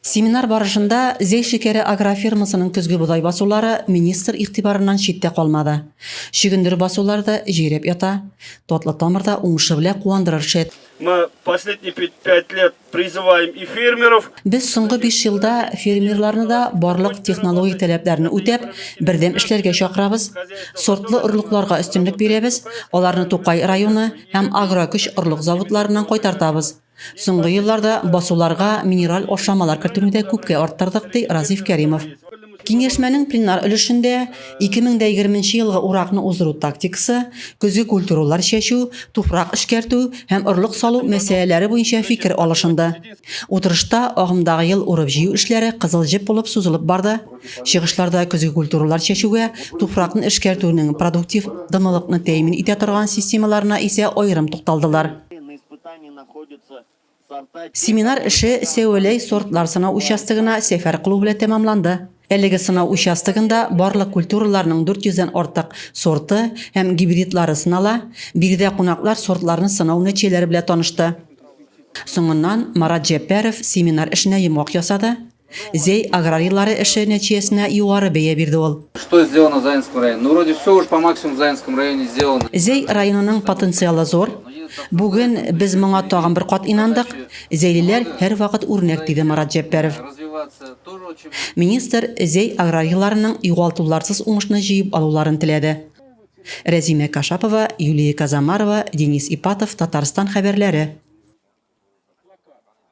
Семинар барышында Зәй шикәре агрофирмасының көзге бодай басулары министр игътибарыннан читтә калмады. Чөгендер басулары да җәйрәп ята. Татлы тамыр да уңышы белән куандырыр шәт. Мы последние пять лет призываем и фермеров. Без соңгы биш елда фермерларны да барлык технологик таләпләрне үтәп, бердәм эшләргә чакырабыз. Сортлы орлыкларга өстенлек бирәбез, аларны Тукай районы һәм Агрокөч орлык заводларыннан кайтартабыз. Соңгы елларда басуларга минераль ашламалар кертүне дә күпкә арттырдык, ди Разиф Кәримов. Киңәшмәнең пленар өлешендә 2020 нче елгы уракны уздыру тактикасы, көзге культуралар чәчү, туфрак эшкәртү һәм орлык салу мәсьәләләре буенча фикер алышынды. Утырышта агымдагы ел урып-җыю эшләре кызыл җеп булып сузылып барды. Чыгышларда көзге культуралар чәчүгә, туфракны эшкәртүнең продуктив дымлылыкны тәэмин итә торган системаларына исә аерым тукталдылар. Семинар эше Сәвәләй сортлар сынау участогына сәфәр кылу белән тәмамланды. Әлеге сынау участогында барлык культураларның 400 дән артык сорты һәм гибридлары сынала. Биредә кунаклар сортларны сынау нәтиҗәләре белән танышты. Соңыннан Марат Җәббәров семинар эшенә йомгак ясады. Зәй аграрийлары эше нәтиҗәсенә югары бәя бирде ул. Что сделано в Заинском районе? Ну, вроде все уж по максимуму в Заинском районе сделано. Зәй районының потенциалы зур. Бүген без моңа тагын бер кат инандык. Зәйлеләр һәрвакыт үрнәк, диде Марат Җәббәров. Министр Зәй аграрийларының югалтуларсыз уңышны җыеп алуларын теләде. Рәзимә Кашапова, Юлия Казамарова, Денис Ипатов, Татарстан хәбәрләре.